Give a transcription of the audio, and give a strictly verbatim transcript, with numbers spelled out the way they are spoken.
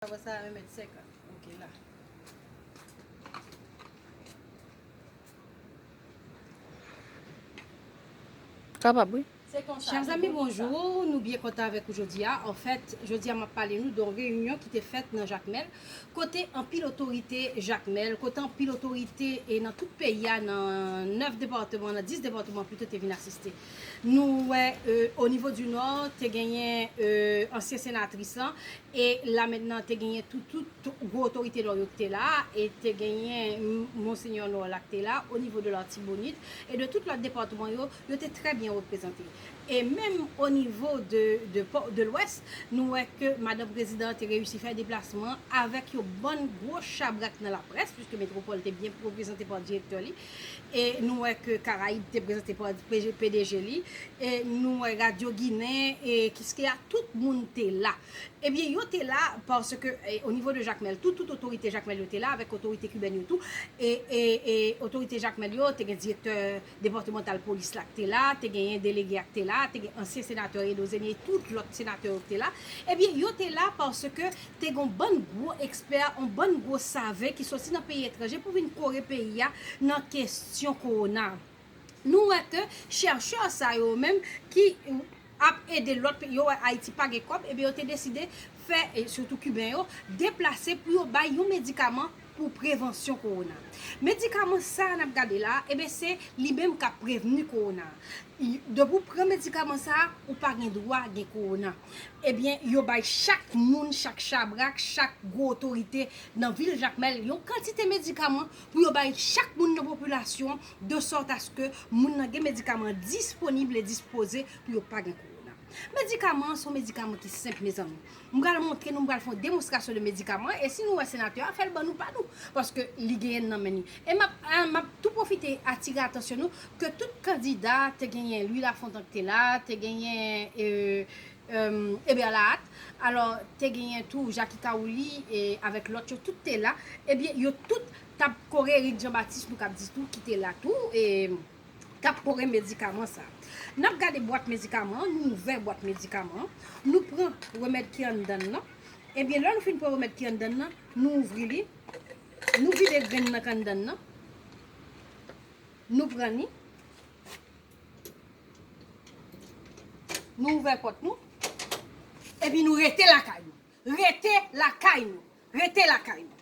Sa va, sa va mèt senkant. Ok, la. Kapab, wi. Chèf zanmi, bonjou. Nou byen kontan avèk ou jodi a. Anfèt, jodi a m ap pale nou de yon reyinyon ki te fèt nan Jakmèl, kote anpil otorite Jakmèl, kote anpil otorite e nan tout peyi a, nan nèf depatman, nan dis depatman pito, te vin asiste. Nou wè, o nivo di Nò, te genyen ansyen senatris lan, e la mentnan te genyen tout, tout gwo otorite Nò yo ki te la, e te genyen Monsenyè Nò la ki te la, o nivo de Latibonit, e de tout lòt depatman yo, yo te trè byen reprezante. E menm o nivo de, de, de Lwès, nou wè ke madan prezidan te reyisi fè deplasman avèk yon bann gwo chabrak nan laprès, piske Metwopòl te byen reprezante pa direktè li, e nou wè ke Karayib te prezante pa P D G li, e nou wè Radyo Ginen, e Kiskeya, tout moun te la. Ebyen, yo te la paske, e, o nivo de Jakmèl, tout, tout otorite Jakmèl yo te la, avèk otorite kibèn yo tou. E, e, e otorite Jakmèl yo, te gen direktè depatmantal polis la ki te la, te genyen delege a ki te la, te gen ansyen senatè Edo Zeni e tout lòt senatè yo ki te la. Ebyen, yo te la paske te gen yon bann gwo ekspè, yon bann gwo save ki soti nan peyi etranje pou vin kore peyi a nan kesyon kowona. Nou wè ke chèchè sa yo menm ki ap ede lòt peyi, yo wè Ayiti pa gen kòb, ebyen yo te deside fè, e sitou Kiben yo, deplase pou yo bay yon medikaman pou prevansyon kowona. Medikaman sa a n ap gade la, ebyen se li menm k ap prevni kowona. Depi w pran medikaman sa a, ou pa gen dwa gen kowona. Ebyen, yo bay chak moun, chak chabrak, chak gwo otorite nan vil Jakmèl yon kantite medikaman pou yo bay chak moun nan popilasyon, de sòt aske moun nan gen medikaman disponib e dispoze pou yo pa gen kowona. Medikaman an se yon medikaman ki senp, mezanmi. M pral montre nou, m pral fè yon demonstrasyon de medikaman an, e si nou wè senatè a, fè l ban nou pa nou, paske li genyen l nan men li. E m ap, a, m ap tou pwofite atire atansyon nou ke tout kandida, te genyen Louis Lafontant ki te la, te genyen, e, e, Eber Lahat, alò, te genyen tou Jacky Caouli, e, avèk lòt yo, tout te la. Ebyen, yo tout t ap kore Eric Jean Baptiste, nou k ap di tou, ki te la tou, e, k ap kore medikaman sa. N ap gade bwat medikaman an, nou ouvè bwat medikaman an, nou pran remèd ki anndan l lan. Ebyen, lè nou fin pran remèd ki anndan l lan, nou ouvri li, nou vide grenn nan k anndan l lan, nou pran li, nou ouvè pòt nou, epi nou rete lakay nou. Rete lakay nou. Rete lakay nou.